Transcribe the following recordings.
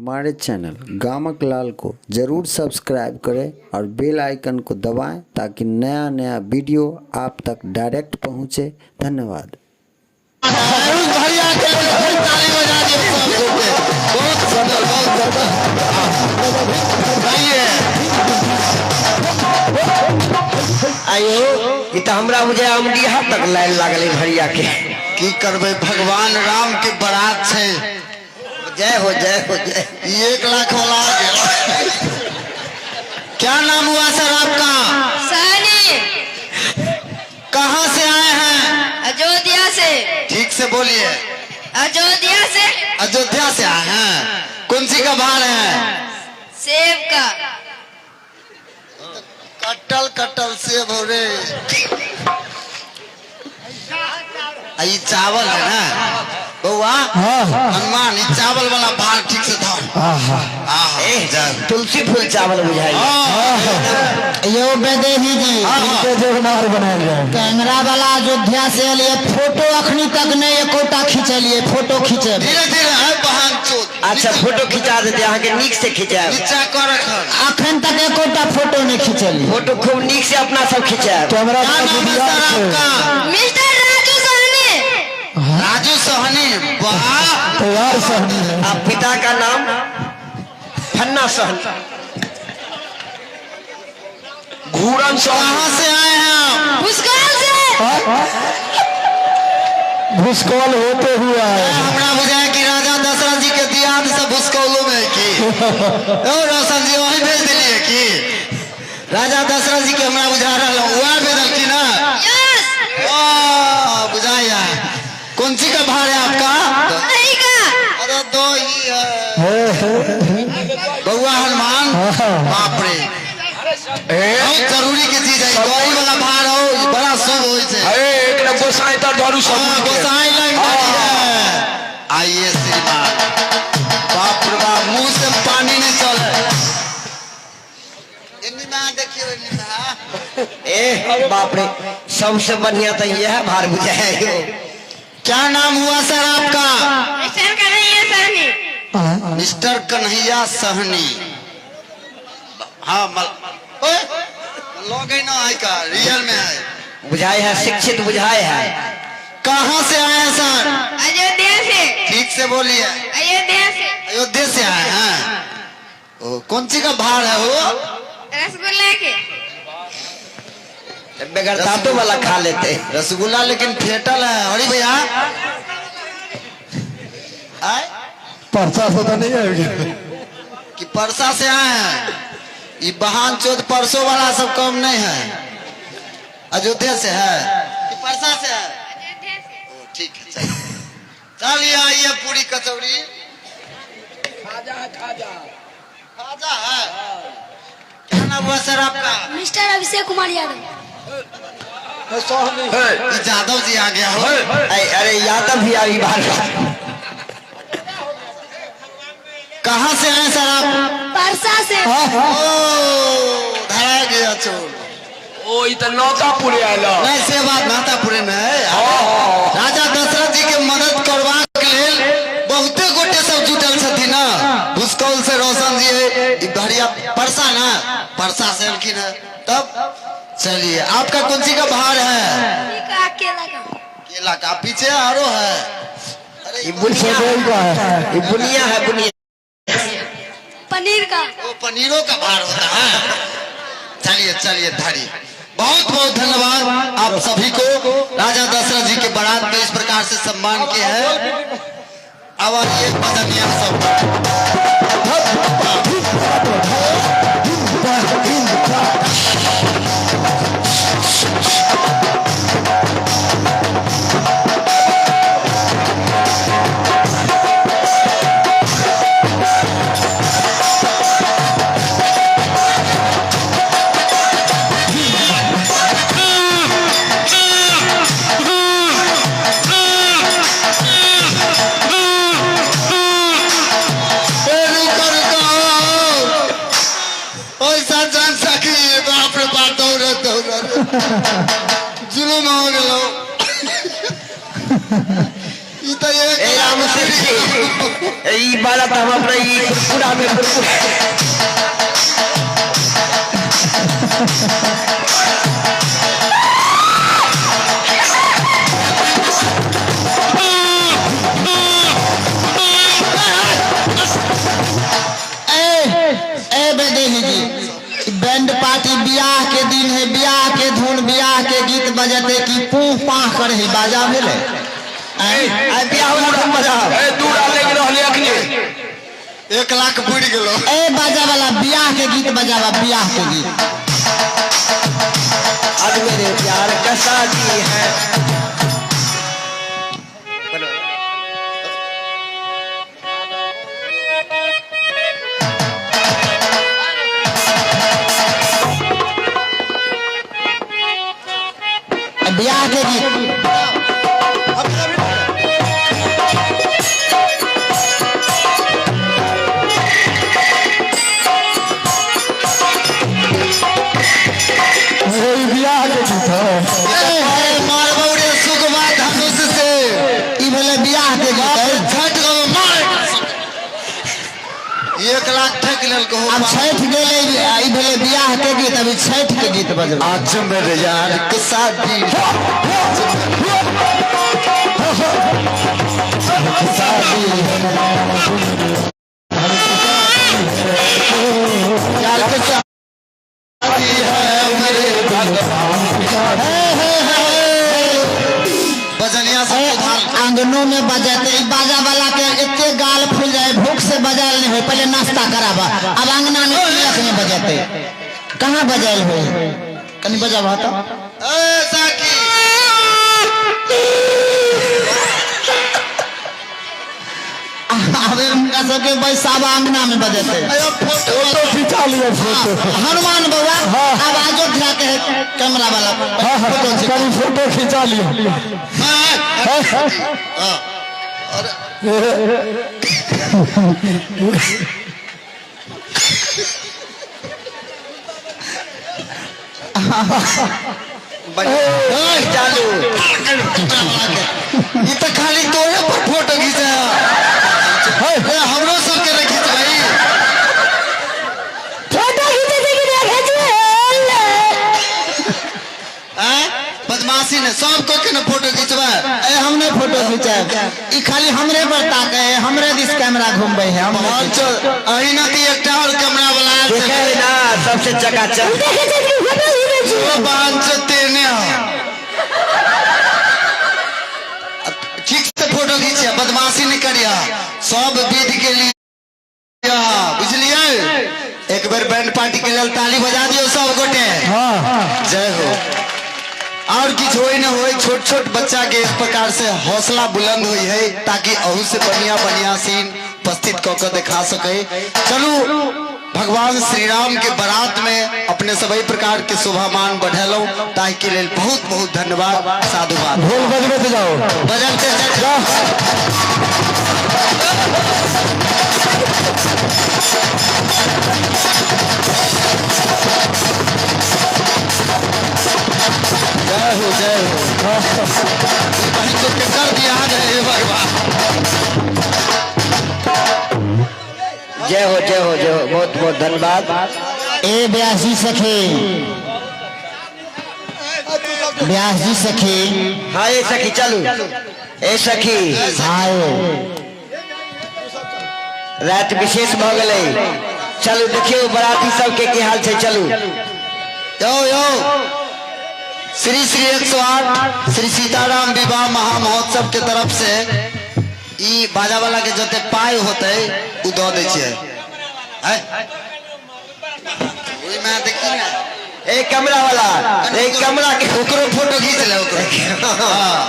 हमारे चैनल गामक लाल को जरूर सब्सक्राइब करें और बेल आइकन को दबाएं ताकि नया नया वीडियो आप तक डायरेक्ट पहुंचे। धन्यवाद। भैया के ताली बजा दिए सब गोटे। बहुत सुंदर, बहुत सुंदर। आइए। आयो, ई तऽ हमरा बुझाय अमडीहा तक लाइन लागल है भैया के। की करबै, भगवान राम के बारात छै। जय हो, जय हो, जय। 1 लाख वाला आ गया। क्या नाम हुआ सर आपका? सहनी। कहाँ से आए हैं? अयोध्या से। ठीक से बोलिए। अयोध्या से। अयोध्या से आए हैं। कौन सी का भार है? सेब का। कटल कटल सेब हो रे। आ, ई चावल है ना बउआ? हनुमान, ई चावल वाला भार ठीक से धाओ। आहा, ए, जय। तुलसी फूल चावल बुझाई। यो वैदेही जी, कैमरा वाला अयोध्या से एलिए, फोटो अखनी तक नहीं एकोटा खिंचलिए, फोटो खींचे। धीरे धीरे है बहन चोद। अच्छा, फोटो खिंचा देते, अहाँ के नीक से खिंचायब। नीचा कर रखल। अखन तक एकोटा फोटो नहीं खिंचलिए। फोटो खूब नीक से अपना सब खिंचायब। क्या नाम है सर आपका? मिस्टर राजू सहनी। राजू सहनी, वाह। तैयार सहनी है। आप पिता का नाम? फन्ना सहनी। घूरन सहनी। कहाँ से आए हैं आप? भुसकौल से। भूस्कॉल होते हुए आए। हमरा बुझाया कि राजा दशरथ जी के दियाद से भुसकौलो में है की। ओ रोशन जी, वहीं भेज दिलिए की राजा दशरथ जी के? हमरा बुझा रहा वह भेजलखिन ना। यस। वाह, बुझाया। कौन सी का भार है आपका? दही का। अरे दो ही है बउआ हनुमान, बाप रे, बहुत जरूरी के चीज है दही वाला भार हो, ई बड़ा शुभ होइ छै। अरे एक गोसाई तर धरू सब। हाँ, गोसाई लाइन गाड़ी है। आइए श्रीमान, बाप रे बाप, मुंह से पानी नहीं चले। एन्नी में देखियो, एन्नी में, हाँ। ए बाप रे, सबसे बढ़िया तो यह भार बुझाए। क्या नाम हुआ सर आपका? मिस्टर कन्हैया सहनी। मिस्टर कन्हैया सहनी। हाँ, मल ओए, लोग ही ना है का रियल में है। बुझाए है, शिक्षित बुझाए है। कहाँ से आए हैं सर? अयोध्या से। ठीक से बोलिए। अयोध्या से। अयोध्या से आए हैं। ओ, कौन सी का भार है वो? रसगुल्ला के। बगैर दांतों वाला खा लेते। रसगुल्ला लेकिन फेटल है। हरी भैया आए। परसा से तो नहीं आएगी। कि परसा से आए हैं। ये बहान चौथ परसों वाला सब कम नहीं है। अयोध्या से है कि परसा से है? अयोध्या से। ओ, ठीक है, चलिए चलिए, आइए। पूरी कचौड़ी खाजा है, खाजा खाजा है। क्या नाम हुआ सर आपका? मिस्टर अभिषेक कुमार यादव। ये जादव जी आ गया हो। अरे यादव भी आई बार। कहाँ से आए सर आप? परसा से। ओ, धरा गया चोर। ओ, ई तऽ नौतापुरे आयल। नहीं, से बात मातापुरे में है। राजा दशरथ जी के मदद करबाक लेल बहुते गोटे सब जुटल छथिन ना। भुसकौल से रोशन जी है, ई भरिया परसा ना, परसा से एलखिन है। तब चलिए, आपका कौन सी का भार है? का, केला का। केला का। पीछे आरो है। अरे ई बुनिया का है। ई बुनिया है, बुनिया। पनीर का। वो पनीरों का भार होता है। चलिए चलिए, धारी। बहुत बहुत धन्यवाद आप सभी को। राजा दशरथ जी के बारात में इस प्रकार से सम्मान किए हैं। अब आइए भजनिया सब। ए, रुको रुको, पैसा जान सकी। बाप रे बाप, दौड़ दौड़, जुलुम हो गेलो। ई तो ए राम जी, ई बाला तऽ हम अपना ई कुरकुरा में कुरकुरा। ए ए बेदेही जी, बैंड पार्टी बियाह के दिन है, बियाह के धुन बियाह के गीत बजते कि पूह पाह करे है बाजा भेले। आइ बियाह वाला धुन बजाओ। ए दूरा लागि रहलै अखने। 1 लाख बुड़ि गेलो। ए बाजा वाला, बियाह के गीत बजावा, बियाह के गीत। आज मेरे प्यार का शादी है। बियाह के गीत। अरे, ई बियाह के गीत है। ए, अरे मारबौ रे सुगवा धनुष से। ई भेले बियाह के गीत है। झट गो मार, 1 लाख ठकि लेलको। अब छठि गेलै, ई भेलै बियाह के गीत, अभी छठि के गीत बजबै। आज मेरे यार के शादी। यार के शादी है मेरे भगवान। बजनिया सब उधार। आंगनों में बजाते ई बाजा वाला के एते गाल फूल जाए, भूख से बजायल नहीं होय, पहले नाश्ता कराबा। अब अंगना में तिलक में बजाते, कहाँ बजायल होय? कनी बजाबा तो। ए साकी। अब हुनका सबके बैसाबा अंगना में बजेते। अयो फोटो। फोटो खिंचा लिया, फोटो। हनुमान बाबा। हाँ। अब आजो खिला के है कैमरा वाला। हाँ हाँ फोटो खिंचा। कभी फोटो खिंचा लिया। हाँ, हाँ। चालू। ई तऽ खाली तोरे पर फोटो घिचे है। ए, हमरो सबके ने खिचबै। फोटो खींचे थे कि नहीं खींचे? आँय? बदमाशी ने सब को के ने फोटो घिचबै। ए, हमने फोटो खिंचाए, ई खाली हमरे पर ताके है, हमरे दिस कैमरा घूमबै है, हमरे बहुत दिस। अहिना तऽ एकटा और कैमरा वाला आयल छै। देखे है ना सबसे चकाचक। देखे थे कि फोटो खींचे छी। ओ बहन से तेने हो। ठीक से फोटो घिचिया, बदमाशी नहीं करिया, सब विधि के लिए, बुझलिए? एक बेर बैंड पार्टी के लेल ताली बजा दियो सब गोटे। हाँ। जय हो। और किछु होय न होय, छोट छोट बच्चा के एक प्रकार से हौसला बुलंद हुई है ताकि अहू से बढ़िया बढ़िया सीन उपस्थित कऽ के दिखा सके। चलू, भगवान श्री राम के बारात में अपने सभी प्रकार के शोभामान बढ़ेलहुँ, ताहि के लेल बहुत बहुत धन्यवाद, साधुवाद। ढोल बजबैत जाओ। बजबते जाओ। जय हो, जय हो। बहन को कर दिया है हे भगवान। जय हो, जय हो, जय हो। बहुत बहुत धन्यवाद। ए व्यास जी सखी, व्यास जी सखी। हाँ, ए सखी, चलू ए सखी। हाय। रात विशेष भऽ गेलै, चलू देखियौ बराती सबके की हाल छै, चलू। यो यो, श्री श्री 108 श्री सीताराम विवाह महामहोत्सव के तरफ से ई बाजा वाला के जते पाई होते उ दऽ दै छियै। हैं? ओहिमे देखी ने। ए कैमरा वाला, ए कैमरा के ओकरो फोटो घीच ले ओकरो। हाँ।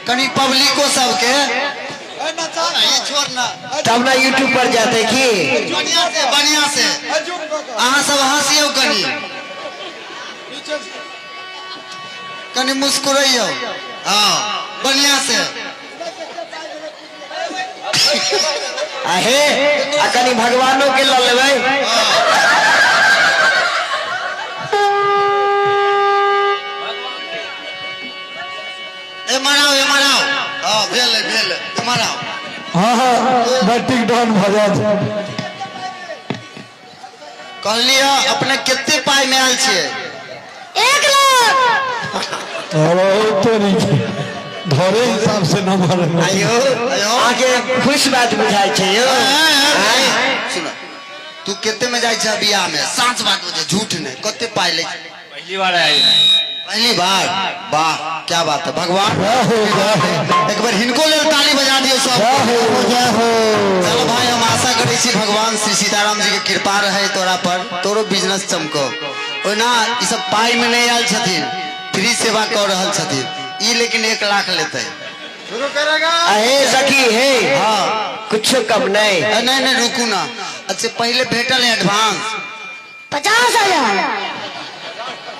कनी पब्लिको सबके ये छोड़ ना। तब ना यूट्यूब पर जाते की। बढ़िया से, बढ़िया से। अहाँ सब हंसियौ, कनी कनी मुस्कुरैयौ। हाँ, बढ़िया से। आहे आ कनी भगवानो के लऽ लेबै। ए मराओ, ए मराओ। हाँ भेल है, भेल है। तुम्हारा हाँ हाँ बैटिंग डाउन भऽ जायत। कहलियै अपने कते पाई में आयल छियै? 1 लाख। अरे तो नहीं धरे हिसाब से नंबर। आइयो, अहाँके खुश बात बुझाइ छै यौ। सुन, तू कते में जाइ छ बियाह में? साँच बात बजे, झूठ नहीं। कते पाई ले? पहली बार आयल। पहली बार, वाह, क्या बात है। भगवान जय हो, जय हो। एक बार हिनको लेल ताली बजा दियौ सब। जय हो, जय हो। चलो भाई, हम आशा करै छी भगवान श्री सीताराम जी के कृपा रहे तोरा पर, तोरो बिजनेस चमको। ओना ई सब पाई में नहीं आयल छथिन, फ्री सेवा कऽ रहल छथिन ई, लेकिन 1 लाख लेतै। अहे सखी हे। हाँ। कुछो कम नहीं। नहीं नहीं, रुकू ना। अच्छा, पहले भेटल है एडवांस? 50,000।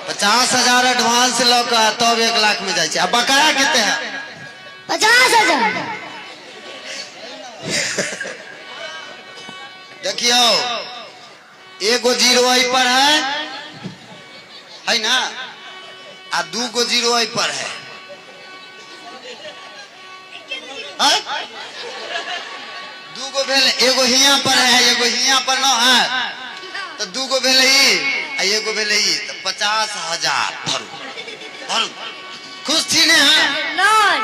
50,000 एडवांस लऽ कऽ तब 1 लाख में जाइ छै। आ बकाया कते है? 50,000। देखियौ, एगो जीरो एहि पर है है ना, आ दू गो जीरो एहि पर है, हैं? दू गो भेल, एगो हियां पर है, एगो हियां पर न है, तऽ दू गो भेल ई आ एगो भेल ई, तऽ 50,000 भरू, भरू। खुश छी ने? हाँ। नहीं।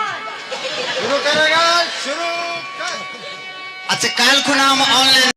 अच्छा, काल्हि खुना हम ऑनलाइन